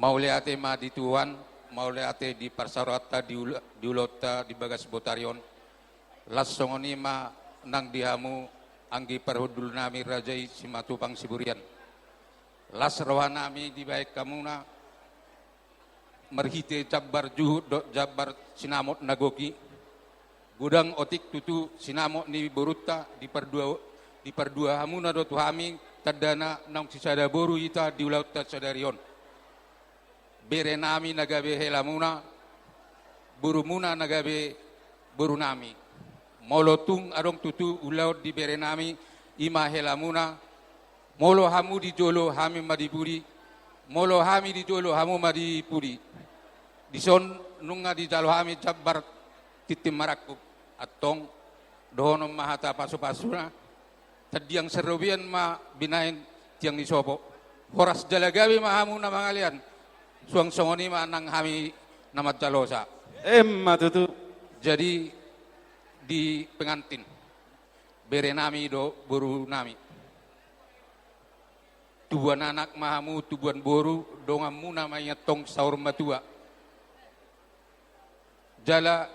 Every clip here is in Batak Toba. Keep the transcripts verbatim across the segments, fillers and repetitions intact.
Mauliate ma di Tuhan, mauliate di parsaoranta, di ula-, di ulaonta di bagas botari on. Las songon i ma nang di hamu anggi parhundul nami raja i Simatupang Siburian. Las roha nami dibahen hamuna marhite jambar juhut dohot jambar sinamot na gok i. Godang otik tutu sinamot ni borunta, dipardua, dipardua hamuna do tu hami, tandana naung sisada boru hita di ulaonta sadari on. Bere nami na gabe hela muna, boru muna na gabe boru nami. Molo tung adong tutu ulaon di bere nami, i ma hela muna, molo hamu di jolo, hami ma di pudi. Molo hami di jolo, hamu ma di pudi. Dison nunga dijalo hami jambar tintin marangkup. Antong dohonon ma hata pasupasuna. Tandiang sian robean ma binahen tiang ni sopo. Horas jala gabe ma hamu na mangalean. Suang songon i ma nang hami na manjalosa. Emma tutu. Jadi di pengantin, bere nami dohot boru nami. Tubuan anak ma hamu, tubuan boru, dongan muna ma i antong saur matua. Jala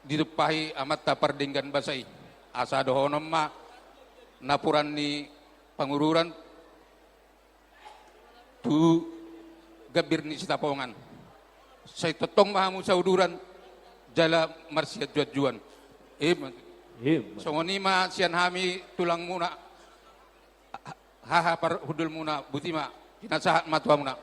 ditumpahi amanta pardenggan basa i. Asa dohonon ma napuran ni Pangururan tu gambir ni Sitapongan. Sai tongtong ma hamu sauduran jala marsianjuanjuan. Emma. Emma. Songon i ma sian hami tulang muna, haha parhundul muna, botima, pinasahat ma tu hamuna.